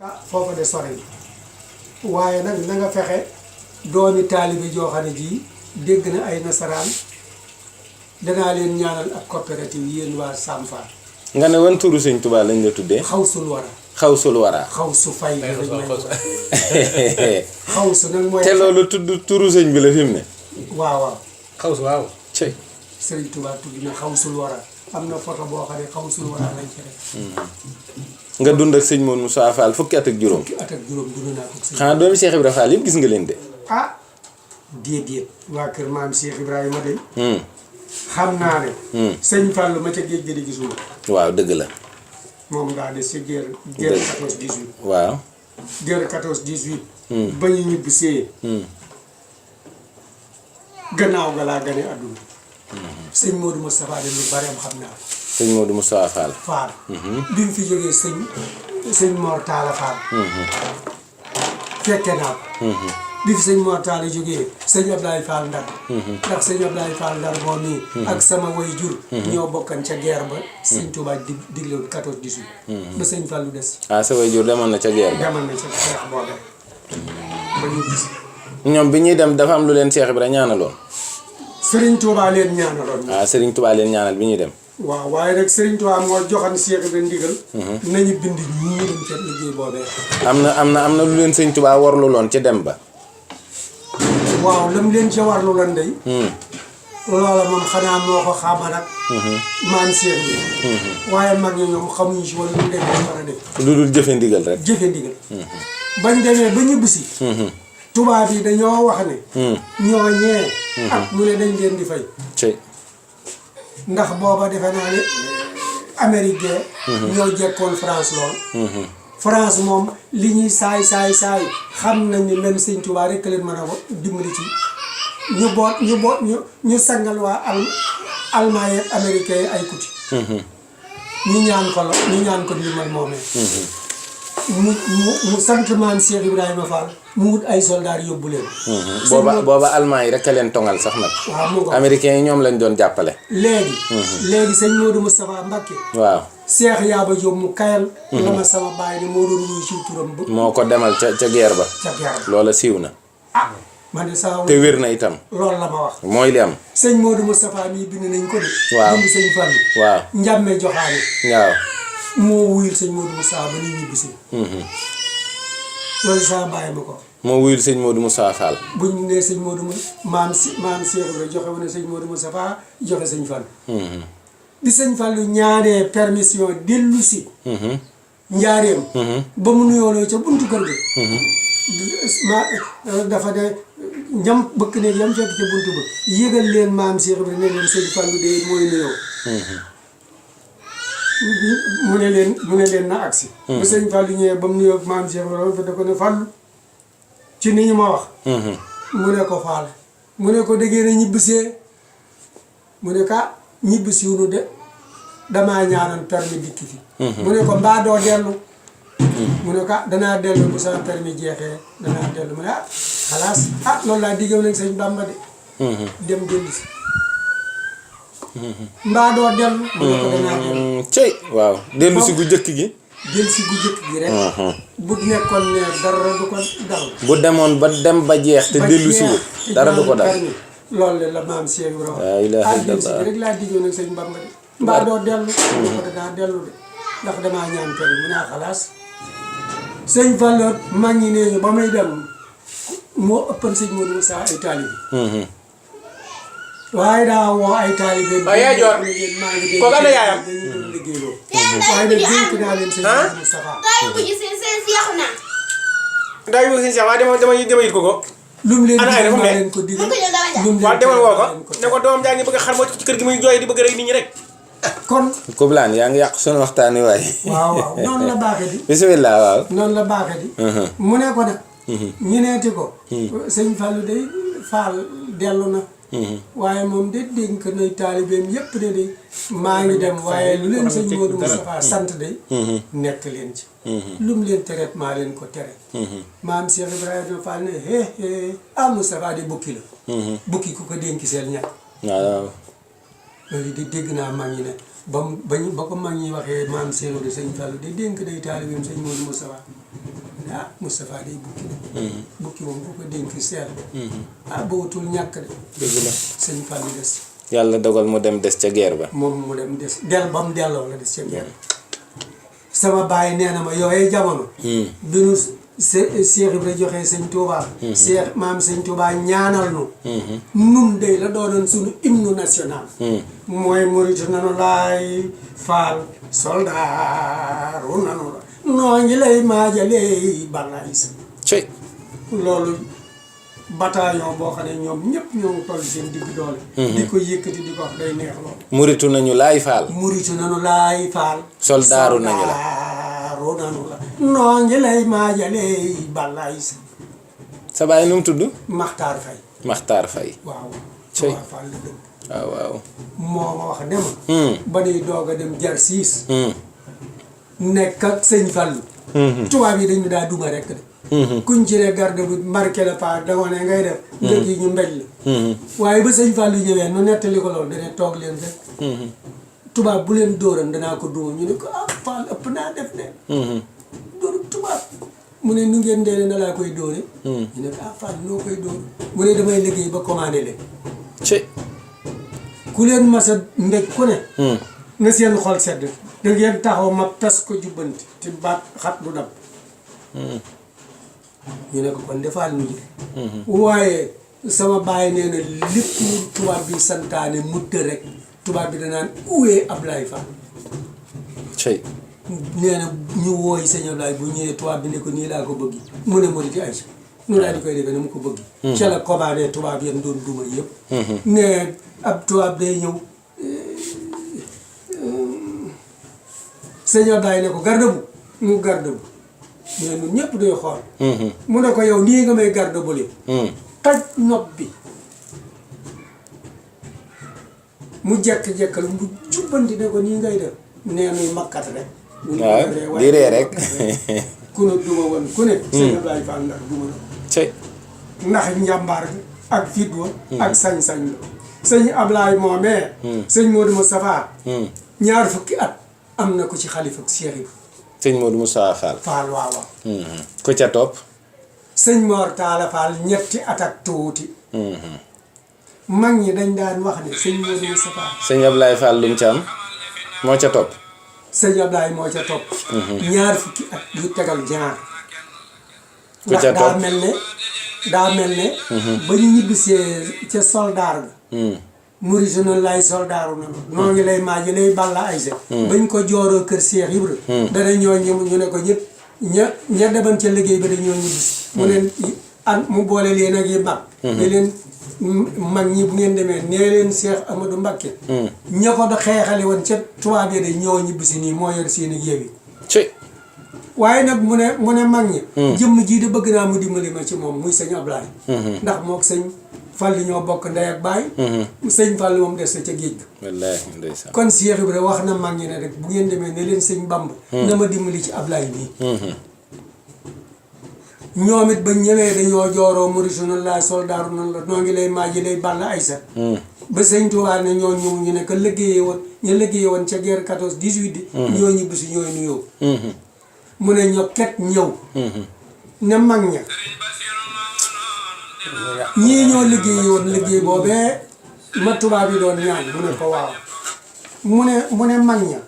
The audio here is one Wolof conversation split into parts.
ah foofa de sori waaye nag na nga fexe doomi taalibe joo xam ne ji dégg na ay nasaraan danaa leen ñaanal ak coopérative yéen waa Sam Fall. nga ne wan turu sëñ Tuubaa lañ la tuddee. xawsul wara. xawsul wara. xawsu fay. xawsu nag mooy. te loolu tudd turu sëñ bi la fi mu ne. waaw waaw. xawsu waaw. cey. Sëriñ Tuubaa tudd na xawsul wara am na photo boo xam ne xawsul wara lañ ci def. nga dund ak sëñ Modou Moussa Fall fukki at ak juróom. fukki at ak juróom dund naa ko sëñ. xanaa doomi Cheikh Ibrahima Fall yëpp gis nga leen de. ah déedéet waa kër maam Cheikh Ibrahima de. xam naa ne. sëñ Fallou ma ca géej gi di gisul. waaw dëgg la. moom daa des ci guerre 14 18. waaw. guerre 14 18. ba ñu ñibbi see. gannaaw ga laa gane àdduna. sëñ Modou Moustapha de lu bareem xam naa. sëñ Modou Moussa Fall. Fall. bi mu fi jógee sëñ Mor Talla Fall. fekke naa ko. bi fi sëñ Mor Talla jógee sëñ Ablaye Fall Ndar. ndax sëñ Ablaye Fall Ndar moom nii. ak sama way jur. ñoo bokkan ca guerre ba. sëñ Touba diglewoon 14 18. ba sëñ Fallou des. ah sa way jur demoon na ca guerre ba. demoon na ca xeex boobee. ba ñu gis. ñoom bi ñuy dem dafa am lu leen Cheikh Ibrahima ñaanaloon. Serigne Touba leen ñaanaloon. ah Serigne Touba leen ñaanal bi ñuy dem. waaw waaye nag Serigne Touba moo joxoon Cheikh Ibrahima ndigal. nañu bind ñii dem ca liggéey boobee. am na lu leen sëñ Touba warlu loon ca dem ba. waaw lam leen ca warlu lan day. loola moom xanaa moo ko xaamal ak. maam Cheikh bi. waaye mag ñi ñoom xamuñu si wala lu leen war a def. lu dul jëfe ndigal rek. jëfe ndigal. bañ demee ba ñibbisi. tubaab yi dañoo wax ne. ñoo ñee. ak mu ne dañ leen di fay. ndax booba defe naa ne Amérique ñoo jekkoon France lool. France moom li ñuy saay xam nañ ni même Sëñ Tuubaa rek leen mën a dimbali ci ñu sangal waa Allemagne ak américain yi ay kuti. ñu ñaan ko ndimbal moomee. mu sant maam Cheikh Ibrahima Fall mu wut ay soldats yóbbu leen. booba Allemagne yi rek a leen tongal sax nag. waaw mu américains yi ñoom lañ doon jàppale. léegi sëñ Modou Moustapha Mbacké. waaw. Cheikh Yaaba Diop mu kayal. la ma sama baay ni moo doon wuyu ci turam ba. moo ko demal ca guerre ba. ca guerre ba loola siiw na. ah man de saa te wér na itam. loolu la ma wax. mooy li am. sëñ Modou Moustapha mii bind nañ ko de. waaw bind sëñ Fallou. waaw njàmme joxaane. waaw. moo wuyul sëñ Modou Moustapha ba ni ñibbisi. loolu saa bàyyi ma ko. moo wuyul sëñ Modou Moussa Fall. buñ nee sëñ Modou maam Cheikh Ibrahima joxe wu ne sëñ Modou Moustapha joxe sëñ Fallou. di sëñ Fallou ñaanee permission dellu si. njaareem. ba mu nuyooloo ca buntu kër ga. dafa de ñam bëkk ne yam fekk ca buntu ba yëgal leen maam Cheikh Ibrahima ne leen sëñ Fallou de mooy nuyoo. mu ne leen na agsi. bu sëñ Fallou ñëwee ba mu nuyoo maam Cheikh Ibrahima da ko ne Fallou ci ni ñu ma wax. mu ne ko Fall mu ne ko déggee na ñibbisee mu ne ka ñibbisiwunu de damaa ñaanoon permis dikki fi. mu ne ko mbaa doo dellu. mu ne ko danaa dellu bu sama permis jeexee danaa dellu mu ne xalaas loolu laa diggoon nag sëñ Bamba de. dem dellu si. mbaa doo dellu. mu ne ko danaa dellu. cey waaw dellu si gu jëkk gi. dellu si gu jëkk gi rek. bu nekkoon ne dara du ko dal. bu demoon ba dem ba jeex te dellu si wu dara du ko dal. loolu la maam Cheikh Ibrahima. laa ilaaha dellu si illallaah rek laa diggoon nag sëñ Bamba de. mbaa doo dellu. mu ne ko danaa dellu de ndax damaa ñaan permis mu ne xalaas. sëñ Fallou mag ñi nee ñu ba may dem moo ëppan sëñ Modou Moussa ay taalibe. waaye daa woo ay taalibe. waaye yaa joor kooku am na yaayam. dañu doon liggéeyloo. waaye nag dénk naa leen sëñ Modou Moustapha. ndax yu bëgg seen waaye dama yit ko. lu mu leen ana ay digal dafa maa ne. leen ko digal. waaw demal woo ko ne ko doomam jaa ngi bëgg a xar moo ci kër gi muy jooy di bëgg rek nit ñi rek. kon. Koblaan yaa ngi yàq sunu waxtaan wi waaye. waaw noonu la baaxee di. bisimilah waaw. noonu la baaxee di. mu ne ko nag. ñu neeti ko. sëñ Fallou day Fall dellu na. waaye moom de dénk nay taalibeem yépp de maa ngi dem waaye lu leen sëñ Modou Moustapha sant de. nekk leen ci. lu mu leen tereet maa leen ko tere. maam Cheikh Ibrahima Fall ne Moustapha de bukki la. bukki ku ko dénk seen ñàkk. waaw. loolu de dégg naa mag ñi ne ba ko mag ñi waxee maam Cheikh Ibrahima sëñ Fallou de dénk day taalibeem sëñ Modou Moustapha Moustapha day bukki de bukki moom bu ko dénk seel ba wutul ñàkk de dëgg la sëñ Fallou des yàlla dogal mu dem des ca guerre ba moom mu dem des ba mu delloo la des ca guerre sama baay nee na ma yooyee jamono bi nu Cheikh Ibra joxee sëñ Touba Cheikh maam sëñ Touba ñaanal nu nun day la doonoon suñu hymne national mooy muritu nanu laay faal soldaaru nanu la noo ngi lay maajalee balaay sa cey loolu bataillon boo xam ne ñoom ñëpp ñoo ngi toll seen digg doole di ko yëkkati di ko wax day neex loolu muritu nañu laay faal muritu nanu laay faal soldaaru nañu la nanu la noo ngi lay maajalee balaay sa sa baay nu mu tudd Maxtaar Fay Maxtaar Fay waaw cey Touba Fall la dëgg waaw waaw moo ma wax ne ma ba day doog a dem jar siis nekk ak sëñ Fallu tubaab yi dañu daa duma rekk de kuñ ci ne garde bu marqué la pa danga ne ngay def nga kii ñu mbéj la waaye ba sëñ Fallu ñëwee nu nettali ko loolu dane toog leen rek tubaab bu leen dóoran danaa ko duma ñu ne ko Fall ëpp naa def de dóoru tubaab mu ne nu ngeen dee na laa koy dóore ñu ne ko Fall noo koy dóor mu ne damay liggéey ba commandé leen ci ku leen masa mbéj ku ne na seen xol sedd da ngeen taxaw ma tas ko jubbanti te baat xat du dab ñu ne ko kon defaal nu waaye sama baay nee na lépp lu tubaab bi santaane mutta rek tubaab bi danaan uwee Ablaye Fall cey nee na ñu wooy sëñ Ablaye bu ñëwee tubaab bi ne ko nii laa ko bëgg mu ne Moriti ay nu daal di koy defee ne mu ko bëgg ca la commandé tubaab yéen doon duma yëpp ne ab tubaab day ñëw sëñ Ablaye ne ko garde bu mu garde bu mais ñun ñëpp day xool mu ne ko yow nii nga may garde bu li taj nopp bi mu jekk-jekkal mu jubbanti ne ko nii ngay def nee nuy makkat rek waaw di ree rek ku ne duma woon ku ne sëñ Ablaye Fall ndax duma la cey ndax njàmbaar gi ak fit wa ak sañ-sañ la sëñ Ablaye moomee sëñ Modou Moustapha ñaar fukki at am na ko ci xalifa Cheikh Ibra sëñ Modou Moussa Fall Fall waaw waaw ku ca topp sëñ Mor Talla Fall ñetti at ak tuuti mag ñi dañ daan wax ne sëñ Modou Moustapha sëñ Ablaye Fall lu mu ca am moo ca topp sëñ Ablaye moo ca topp ñaar fukki at yu tegal ñaar ku ca ndax topp daa mel ne ba ñu ñibbisee ca soldaar ga Mouride noonu lay soldaaru na noo ngi lay maaji lay balla ay set bañ ko jooroo kër Cheikh Ibra dana ñoo ñu ne ko ñëpp ña deman ca liggéey ba dañoo ñibbisi mu leen mu boole leen ak yi mag ne leen mag ñi bu ngeen demee nee leen Cheikh Amadou Mbacké ña ko da xeexale woon ca tubaab yi de ñoo ñibbisi nii moo yor seen i yeewi ci waaye nag mu ne mag ñi jëmm jii de bëgg naa mu dimbali ma ci moom muy sëñ Ablaye ndax mook sëñ Fall ñoo bokk ndey ak baay sëñ Fall moom des na ca géej ga wallaahi ndeysaan kon Cheikh Ibra wax na mag ñi ne rek bu ngeen demee ne leen sëñ Bamba na ma dimbali ci Ablaye nii ñoom it ba ñëwee dañoo jooroo Mouride noonu laa soldaaru noonu la noo ngi lay maaji lay balla ay set ba sëñ Tuubaa ne ñoo ñëw ñu ne que liggéeyee woon ñu liggéeyee woon ca guerre 14 18 di ñoo ñibbi si ñooy nuyoo mu ne ñoo ket ñëw ne mag ña ñii ñoo liggéey woon liggéey boobee ma tubaab yi doon ñaan mu ne ko waaw mu ne mag ña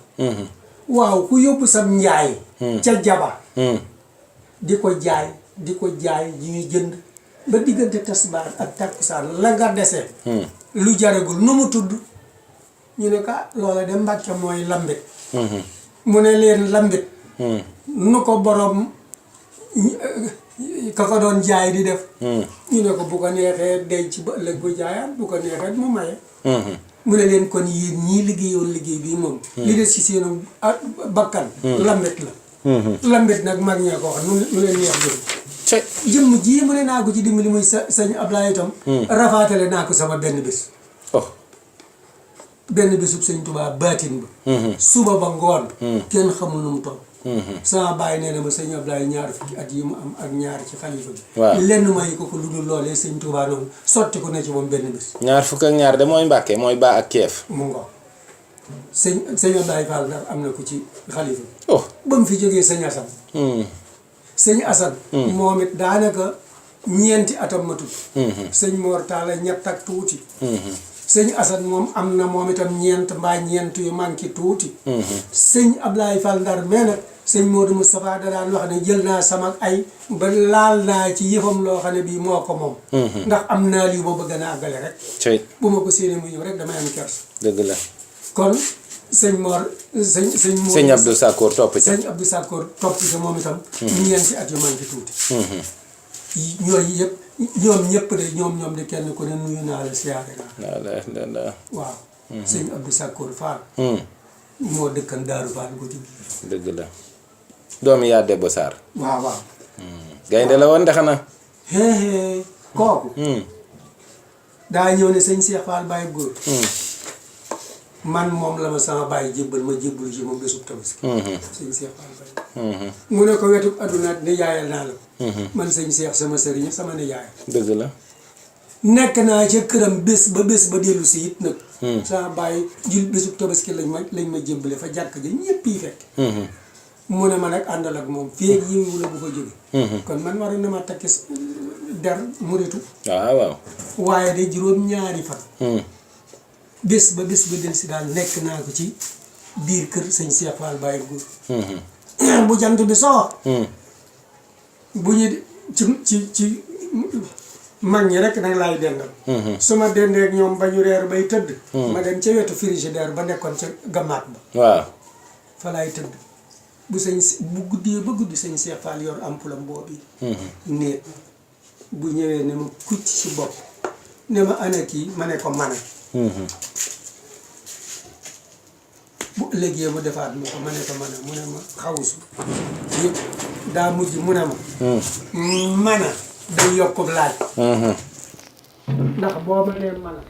waaw ku yóbbu sam njaay ca jaba di ko jaay ji ñuy jënd ba diggante tasbaar ak takkusaan la nga dese lu jaragul nu mu tudd ñu ne ka loola de Mbàkke mooy lambit mu ne leen lambit nu ko borom ka ko doon jaay di def ñu ne ko bu ko neexee denc ba ëllëg bu jaayaat bu ko neexee mu maye mu ne leen kon yéen ñii liggéeyoon liggéey bii moom li des ci seenu bakkan lambit la lambit nag mag ñee ko wax nu leen neex jëm jëmm jii mu ne naa ko ci dimbali muy sëñ Ablaye itam rafaatale naa ko sama benn bés benn bésub sëñ Tuubaa baatin ba suba ba ngoon kenn xamul nu mu toll sama bàyyi nee na ma sëñ Ablaye ñaar fukki at yi mu am ak ñaar ci xalifa bi lenn may ko lu dul loolee sëñ Tuubaa noonu sotti ko ne ci moom benn bés ñaar fukk ak ñaar de mooy Mbàkke mooy baa ak keef mu ngo sëñ Ablaye Fall ndax am na ko ci xalifa bi oh ba mu fi jógee sëñ Asan sëñ Assane moom it daanaka ñeenti atam matut sëñ Mor Talla ñett ak tuuti sëñ Assane moom am na moom itam ñeent mbaa ñeent yu manqué tuuti sëñ Ablaye Fall Ndar mais nag sëñ Modou Moustapha da daan wax ne jël naa sama ay ba laal naa ci yëfam loo xam ne bii moo ko moom ndax am naa lii boo bëgg na àggale rek cey bu ma ko séenee mu ñëw rek damay am kers dëgg la kon sëñ Mor sëñ Abdou Sakkoor topp ci sëñ Abdou Sakkoor topp ci moom itam ñeenti at yu manqué tuuti ñooyu yëpp ñoom ñëpp de ñoom de kenn ku ne nuyu naa la siyaare naa waaw sëñ Abdou Sakkoor Fall moo dëkkan Daaru Fall guddi gi dëgg la doomi yaa Debbo Sarr waaw gaynde la woon de xanaa kooku daa ñëw ne sëñ Cheikh Fall Baye góor man moom la ma sama bàyyi jébbal ma jébbal ci moom bésub tabaski sëñ Cheikh Fall Baye mu ne ko wetu adduna ne yaayal naa la man sëñ Cheikh sama sëriñ sama ne yaay dëgg la nekk naa ca këram bés ba dellu si it nag sama bàyyi jul bésub tabaski lañ ma jébbale fa jàkk ja ñëpp yi fekk mu ne ma nag àndal ak moom fii yiwu la bu fa jóge kon man waroon na ma takki der muritu waaw waaye de juróom-ñaari fan bés ba dellu si daal nekk naa ko ci biir kër sëñ Cheikh Fall Baye góor bu jant bi soo bu ñu ci mag ñi rek nag laay dendal su ma dendeek ñoom ba ñu reer bay tëdd ma dem ca wetu frigidaire ba nekkoon ca gamaat ba waaw fa laay tëdd bu guddee ba guddi sëñ Cheikh Fall yor ampulam boobu néeg bu ñëwee ne ma kucc ci bopp ne ma ana kii ma ne ko mana bu ëllëgee mu defaat ma ko ma ne ko mana mu ne ma xawusu yëpp daa mujj mu ne ma mana day yokkub laaj ndax boo ma nee mana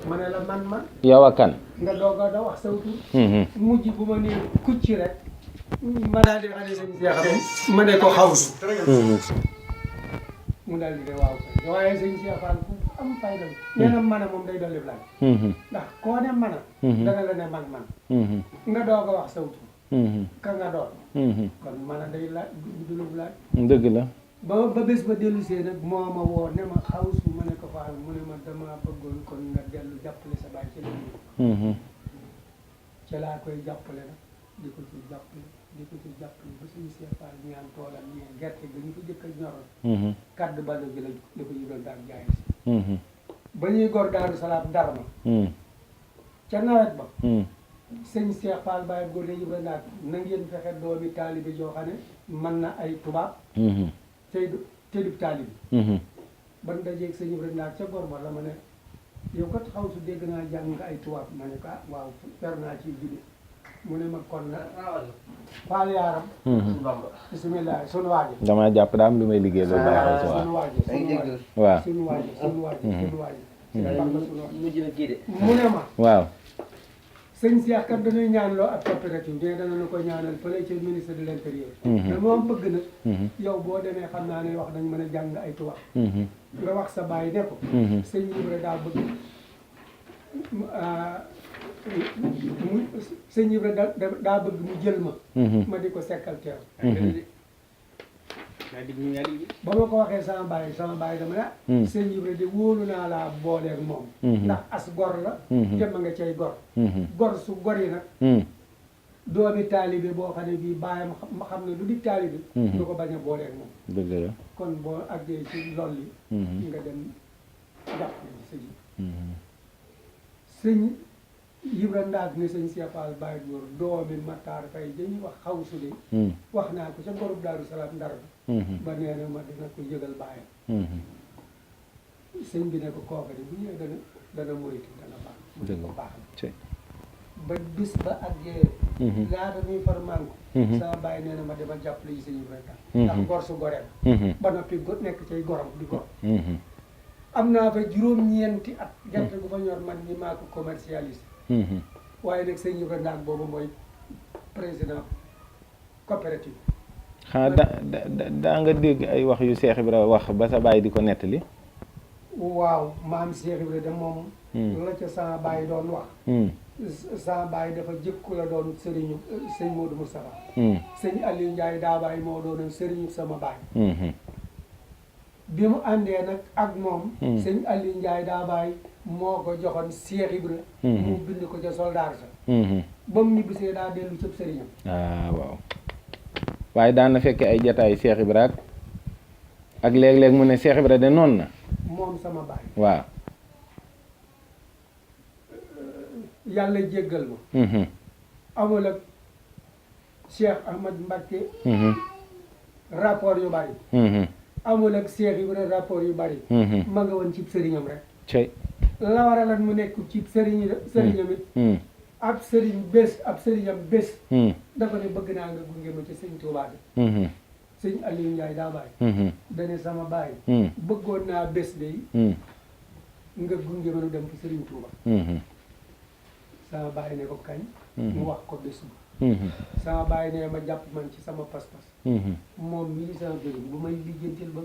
ma ne la man yow a kan nga doog a da wax saw tur mujj bu ma nee kucc rek ma daal di xale sëñ Cheikh ma ne ko xawsu mu daal di ne waaw kay waaye sëñ Cheikh Fall ku am fayda nee na mana moom day dolli laaj ndax koo ne mana dana la ne man nga doog a wax saw tur ka nga doon kon mana day laaj dulub laaj dëgg la ba bés ba dellu see nag moo ma woo ne ma xawsu ma ne ko Fall mu ne ma dama bëggoon kon nga dellu jàppale sa baay ci la ci laa koy jàppale nag di ko ci jàppale ba suñu Cheikh Fall ñaan toolam ñeen gerte ga ñu ko jëkk a ñoroon kaddu balo gi la ko ñu doon daan jaay si ba ñuy gor Daaru Salaam Darma ca nawet ba sëñ Cheikh Fall Baye góor ne yëba naat na ngeen fexe doomi taalibe joo xam ne mën na ay tubaab tey du taalibe ban dajeeg sëñ Ibra naat ca gor ba la ma ne yow kat xaw su dégg naa jàng nga ay tubaab ma ne ko waaw fer naa ci judi mu ne ma kon na Fall yaaram bismillah sunu waaji damaa jàpp daa am lu may liggéey loolu baax sunu waaji waaw sunu waaji mu ne ma waaw sëñ Cheikh kat dañuy ñaanloo ak coopérative mais dana ko ñaanal fële ci ministre de l'intérieur mais moom bëgg nag yow boo demee xam naa ne wax nañ mën a jàng ay tubaab nga wax sa baay ne ko sëñ Ibra daa bëgg sëñ Ibra daa bëgg mu jël ma di ko sekkal teew ba ma ko waxee sama baay dama ne sëñ Ibra de wóolu naa laa booleeg moom ndax as gor la te ma nga cay gor gor su gor yi nag doomi taalibe boo xam ne bii bàyyam ma xam ne lu di taalibe du ko bañ a booleeg moom dëgg la kon boo àggee ci lool yi nga dem jàpp sëñ sëñ Ibra Ndaak ne sëñ Cheikh Fall Baye góor doomi Matar Faye dañuy wax xawsu de wax naa ko ca gorub Daaru Salaam Ndar ba nee na ma dina ko yëgal bàyyam sëñ bi ne ko kooka de bu ñëwee dana moytu dana baax mu ne ko baax na ba bis ba àggee laata muy far manko sama bàyyi nee na ma dama jàppale yi sëñ Ibra Ndaak ndax gor su goreem ba noppi nekk cay gorom di gor am naa fa juróom-ñeenti at gerte gu fa ñor man ni maa ko commercialisé waaye nag sëñ Ibra Ndaak boobu mooy président coopérative xanaa daa nga dégg ay wax yu Cheikh Ibra wax ba sa baay di ko nettali waaw maam Cheikh Ibra de moom la ca sama baay doon wax sama baay dafa jëkku la doon sëriñu sëñ Modou Moustapha sëñ Aliou Ndiaye daa baay moo doon sëriñu sama baay bi mu àndee nag ak moom sëñ Aliou Ndiaye daa baay moo ko joxoon Cheikh Ibra mu bind ko ca soldaar sa ba mu ñibbisee daa dellu cëb sëriñam waaw waaye daan na fekke ay jataay Cheikh Ibra ak léeg-léeg mu ne Cheikh Ibra de noonu na moom sama baay waaw yàlla jéggal ma amul ak Cheikh Ahmad Mbacké rapport yu bari amul ak Cheikh Ibra rapport yu bari ma nga woon cib sëriñam rek cey la waralan mu nekk cib sëriñam it ab sëriñam bés dafa ne bëgg naa nga gunge ma ci sëñ Touba bi sëñ Aliou Ndiaye daa bàyyi dane sama baay bëggoon naa bés day nga gunge ma nu dem ci sëriñ Touba sama baay ne ko kañ mu wax ko bés ba sama baay ne ma jàpp man ci sama pas-pas moom mii sama bëriñ bu may lijjantil ba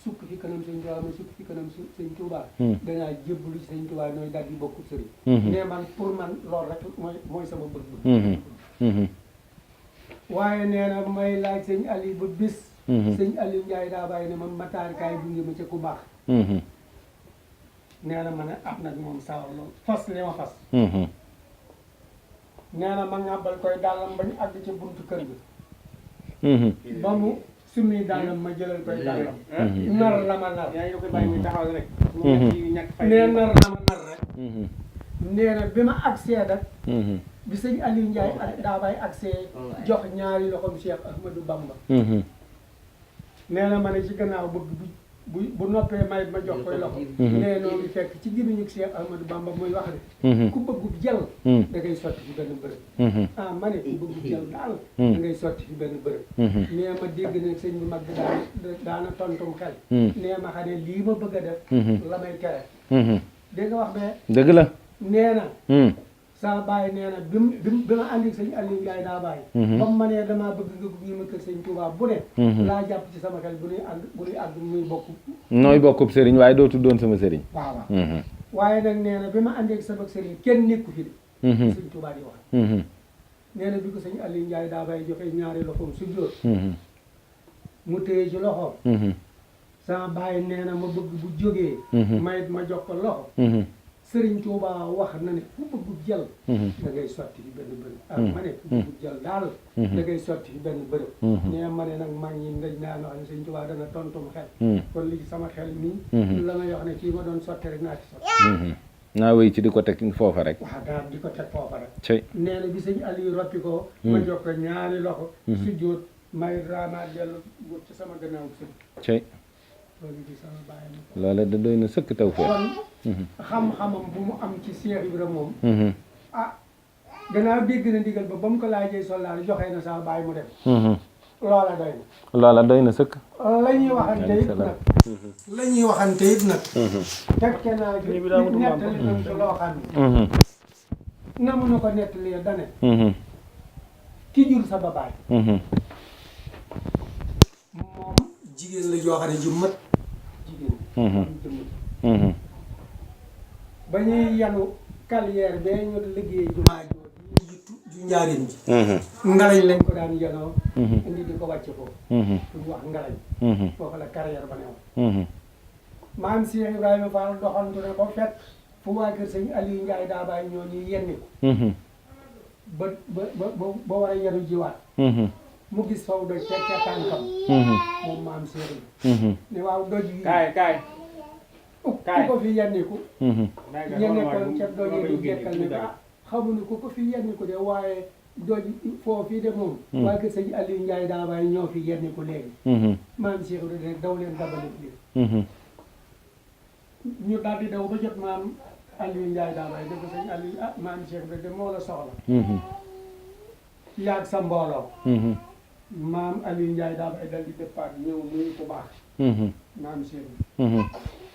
sukk fi kanam sëñ Touba ma sukk fi kanam sëñ Touba danaa jébbalu ci sëñ Touba nooy daal di bokku sëriñ mais man pour man loolu rek mooy sama bëgg waaye nee na may laaj sëñ Aliou ba bis sëñ Aliou Ndiaye daa bàyyi ne ma mataar kaay gunge ma ca ku baax nee na ma ne am nag moom sawar loolu fas li ma fas nee na ma ngàbbal koy dàllam bañ àgg ci buntu kër gi ba mu summi dàllam ma jëlal koy dàllam nar la ma nar yaa ngi koy bàyyi muy taxaw rek nee nar la ma nar rek nee na bi ma agsee nag bi sëñ Aliou Ndiaye daa bay agsee jox ñaari loxoom Cheikh Ahmadou Bamba nee na ma ne ci gannaaw bëgg bu noppee may ma jox koy loxo nee noo ngi fekk ci gémmiñu Cheikh Ahmadou Bamba muy wax ne ku bëggub jël da ngay sotti fi benn bërëb ma ne ku bëggub jël daal da ngay sotti fi benn bërëb nee ma dégg ne sëñ bu mag bi daana tontum xel nee ma xam ne lii ma bëgg a def la may tere dégg nga wax bee dëgg la nee na saa bàyyi nee na bi ma àndi sëñ Aliou Ndiaye daa bàyyi ba mu ma nee damaa bëgg nga gunge ma kër sëñ Touba bu ne laa jàpp ci sama xel bu nuy àgg muy bokk nooy bokkub sëriñ waaye doo tuddoon sama sëriñ waaw waaw waaye nag nee na bi ma àndeeg sama sëriñ kenn nekku fi de sëñ Touba di wax nee na bi ko sëñ Aliou Ndiaye daa bàyyi joxe ñaari loxoom su jóor mu téye ci loxoom sama bàyyi nee na ma bëgg bu jógee mayit ma jox ko loxo Sëriñ Touba wax na ne ku bëggu jël da ngay sotti fi benn bërëb ma ne ku bëggu jël daal da ngay sotti fi benn bërëb nee ma ne nag mag ñi ndaj naa wax ne Sëriñ Touba dana tontum xel kon li sama xel nii la may wax ne kii ma doon sotti rek naa ci sotti naa wéy ci di ko teg foofa rek waaw daa di ko teg foofa rek cey nee na bi sëñ Aliou roppi ko ma jox ko ñaari loxo su jóot may raama dellu wut ci sama gannaaw sëñ cey loolu di sama bàyyi loola da doy na sëkk taw foofu kon xam-xamam bu mu am ci Cheikh Ibra moom gannaaw dégg na ndigal ba mu ko laajee soldaar joxee na sama bàyyi mu dem loola doy na loola doy na sëkk la ñuy waxante it nag la ñuy waxante it nag tekke naa ci nettali nañ ci loo xam ne na mun na ko nettali dane ki jur sa babaay moom jigéen la joo xam ne ju mat jigéen ba ñuy yanu carrière bee ñu liggéey jumaa ju njaarim ji ngalañ lañ ko daan yanoo indi di ko wàcce foofu pour wax ngalañ foofu la carrière ba newoon maam Cheikh Ibrahima Fall doxantu ne ba fekk fu waa kër sëñ Aliou Ndiaye daa bàyyi ñoo ñuy yenni ko ba war a yenu jiwaat mu gis faw doj fekke tànkam moom maam Cheikh ne waaw doj yi kaay ku ko fi yenniku yennekoon ca doj yi di jekkal ne ko xamuñu ko fi yenniku de waaye doj foofii de moom waa kër sëñ Aliou Ndiaye daa bàyyi ñoo fi yenniku léegi maam Cheikh de daw leen dabale leen ñu daal di daw ba jot maam Aliou Ndiaye daa bàyyi def ko sëñ Aliou maam Cheikh de moo la soxla yaag sa mbooloo maam Aliou Ndiaye daa bàyyi dal di départ ñëw nuyu ko baax maam Cheikh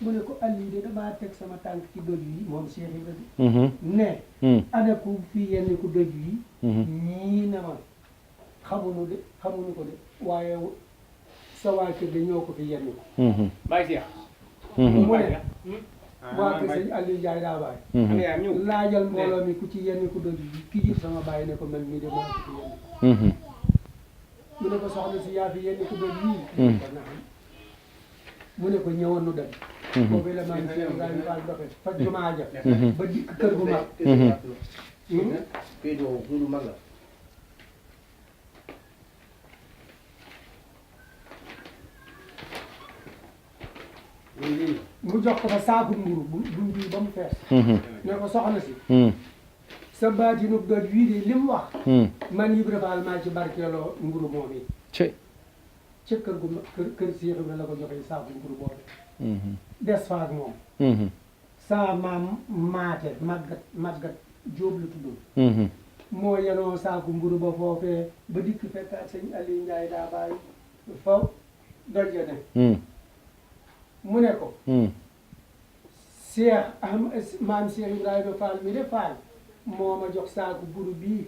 mu ne ko Aliou de damaa teg sama tànk ci doj yi moom Cheikh Ibrahima ne ana ku fii yenn ku doj yi ñii na ma xamuñu ko de waaye sa waa kër de ñoo ko fi yenn ko bàyyi Cheikh mu ne waa kër sëñ Aliou Ndiaye daa bàyyi laajal mbooloo mi ku ci yenn ku doon ki jur sama bàyyi ne ko man mii de maa ko ci yenn mu ne ko soxna si yaa fi yenn ku doon yii ko naam mu ne ko ñëwoon nu dem boobu la maam si Ibrahima Fall doxe fa jumaa ja ba dikk kër gu mag mu jox ko fa saaku mburu bu bii ba mu fees ne ko soxna si sa baatinub doj wii de li mu wax man Ibra Fall maa ci barkeeloo mburu moom yi ca kër gu kër Seex Ibra la ko joxe saaku mburu boobu des faak moom sa maam maate màggat Jóob la tuddoon moo yenoo saaku mburu ba foofee ba dikk fekkaat sëñ Aliou Ndiaye daa bàyyi faw doj ya ne mu ne ko Cheikh maam Cheikh Ibrahima Fall mi de Fall moo ma jox saaku mburu bii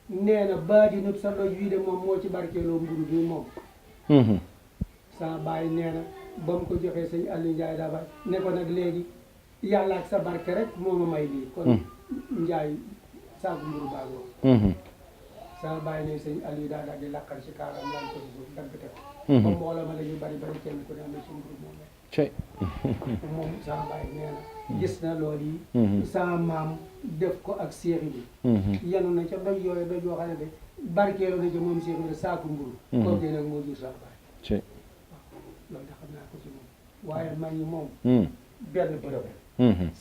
nee na baatinub sa doj wii de moom moo ci barkeeloo mburu bii moom sa bàyyi nee na ba mu ko joxee sëñ Aliou Ndiaye daa bàyyi ne ko nag léegi yàlla ak sa barke rek moo ma may lii kon Ndiaye saaku mburu baagoo sa bàyyi ne sëñ Aliou daa daal di laqal ci kaaram lan ko suuf dagg te ko comme mbooloo ma la ñu bari bari kenn ku ne am na ci mburu moom moom sama bàyyi nee na gis na loolu yi sama maam def ko ak Seex bi yenu na ca doj yooyu doj yoo xam ne de barkeelu na ca moom Seex bi saaku mburu kooku nag moo jur sama bàyyi loolu da xam naa ko ci moom waaye mag ñi moom benn bërëb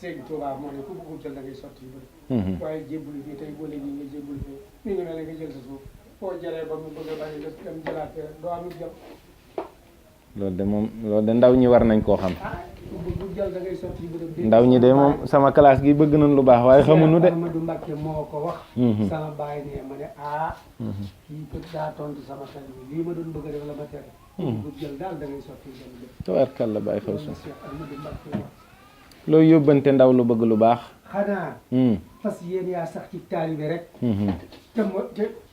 Sëñ Tuubaa moo ne ku bëggul jël da ngay sotti yu bëri waaye jébbulu fii tey boole nii nga jébbulu fii mi ngi mel ne nga jël sa suuf foo jëlee ba mu bëgg a bari nga dem jëlaat fee doo am jëm loolu de ndaw ñi war nañ koo xam ndaw ñi de moom sama classe gi bëgg nañ lu baax waaye xamuñu de Amadou Mbacke moo ko wax sama bàyyi ne ma ne kii kët daa tontu sama xel bi lii ma doon bëgg a def la ma tere bu jël daal da ngay sotti dem def tabarkalla Baye Xaw sa Amadou Mbacke wax looy yóbbante ndaw lu bëgg lu baax xanaa fas yéen yaa sax ci taalibe rek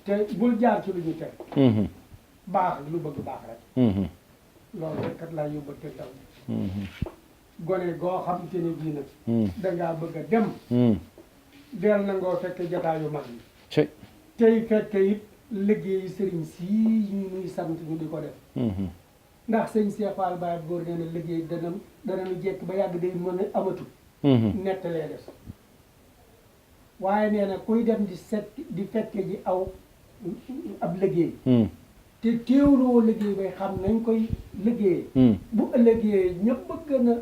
te bul jaar ci lu ñu teg baax lu bëgg baax rek loolu rek kat laa yóbbante ndaw gone goo xam te ne bii nag dangaa bëgg a dem del na ngoo fekke jataayu mag yi tey fekke it liggéeyu sëriñ sii ñu nuy sant ñu di ko def ndax sëñ Cheikh Fall Baye góor nee na liggéey danañu jekk ba yàgg day mën a amatul nettalee des waaye nee na kuy dem di fekke ji aw ab liggéey te teewloo liggéey bay xam nañ koy liggéey bu ëllëgee ñëpp gën a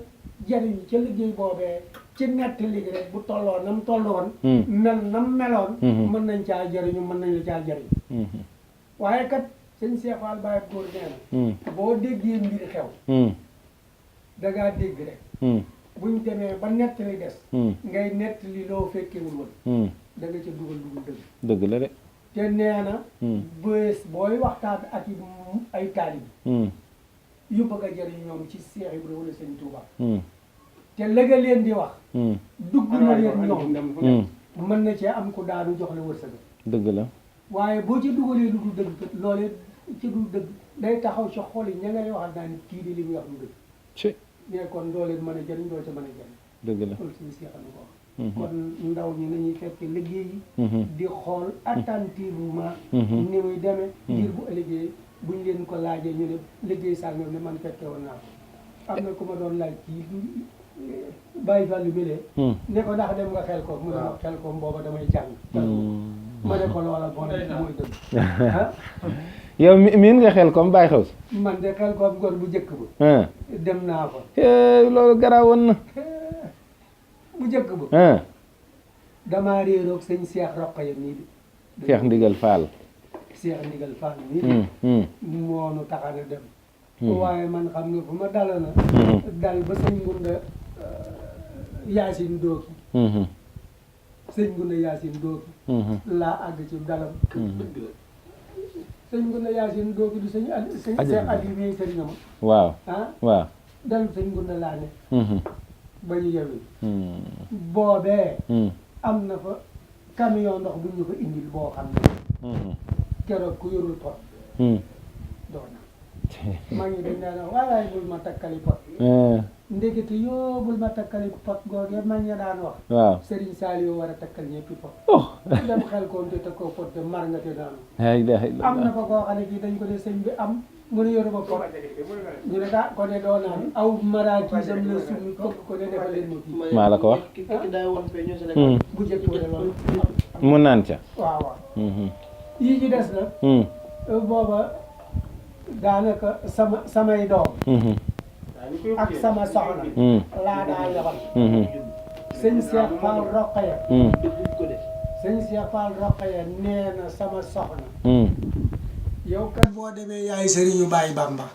jariñ ca liggéey boobee ci nettali gi rek bu tolloo nam tolloon mel nam meloon mën nañ caa jariñu mën nañ la caa jariñ waaye kat sëñ Cheikh Fall Baye góor nee na boo déggee mbir xew dangaa dégg rek buñ demee ba nettali des ngay nettali loo fekkewul woon da nga ca dugal dëgg la de te nee na bés booy waxtaan ak ay taalib yu bëgg a jëriñ ñoom ci Seex Ibra wala Sëñ Tuubaa te la nga leen di wax dugg na leen ñoom mën na cee am ku daanu jox la wërsëg dëgg la waaye boo ci dugalee lu dul dëgg kat loolee ci dul dëgg day taxaw ci xol yi ña ngay waxal naa ni kii di li muy wax lu dëgg mais kon doo leen mën a jëriñ doo ca mën a jëriñ dëgg la loolu suñu seexal na ko wax kon ndaw ñi nañuy fekk liggéey yi di xool attentivement ni muy demee ngir bu ëllëgee buñ leen ko laajee ñu ne liggéey sàngam ne man fekke woon naa ko am na ku ma doon laaj kii Baye Fallou Bélé ne ko ndax dem nga xel ko mu ne ma xel ko booba damay jàng ma ne ko loola bon mooy dëgg yow miin nga xel comme Baye Xaw man de xel ko góor bu njëkk ba dem naa ko loolu garaawoon na bu njëkk ba damaa réeroog sëñ Cheikh Roqaya nii bi Cheikh Ndigal Fall Cheikh Ndigal Fall nii moonu taxana dem waaye man xam nga fu ma dala na dal ba sëñ Ngunda Yaasin Dooki sëñ Ngunda Yaasin Dooki laa àgg ci dalam sëñ Ngunda Yaasin Dooki du sëñ Cheikh Aliou bi sëriñam waaw waaw dal sëñ Ngunda laa ne ba ñu yewi boobee am na fa camion ndox bu ñu ko indil boo xam ne keroog ku yorul pot doo na maa ngi dañ daan wax waaye bul ma takkali pot ndekete yoo bul ma takkali pot googee mag ña daan wax waaw Serigne Saliou war a takkal ñëppi pot oh dem xel koom te takkoo pot de mar nga te daanu la ilaha am na illallah ko koo xam ne kii dañ ko ne sëñ bi am mu ne yoru ba pot ñu ne daa ko ne doo naan aw maraakisam la sumi fokk ko ne defal leen ma fii maa la ko wax bu njëkk ba loolu mu naan ca waaw waaw yii ci des nag booba daanaka samay doom ak sama soxna laa daa yabal sëñ Cheikh Fall Rokhaya sëñ Cheikh Fall Rokhaya nee na sama soxna yow kat boo demee yaay sëriñu Baye Bamba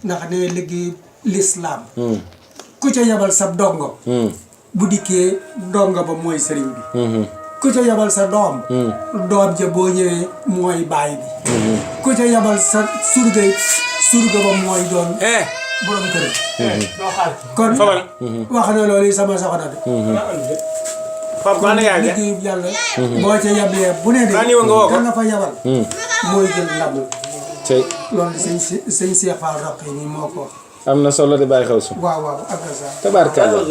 ndax ne liggéey lislaam ku ca yabal sa dongo bu dikkee dongo ba mooy sëriñ bi ku ca yabal sa doom doom ja boo ñëwee mooy baay bi ku ca yabal sa surga ba mooy doon borom kër kon wax na loolu sama soxna de kon liggéey yàlla boo ca yablee bu ne de ka nga fa yabal mooy jël ndam loolu sëñ Cheikh Fall Rokhaya nii moo ko am na solo de bàyyi xew su waaw waaw ak sa tabaarkalla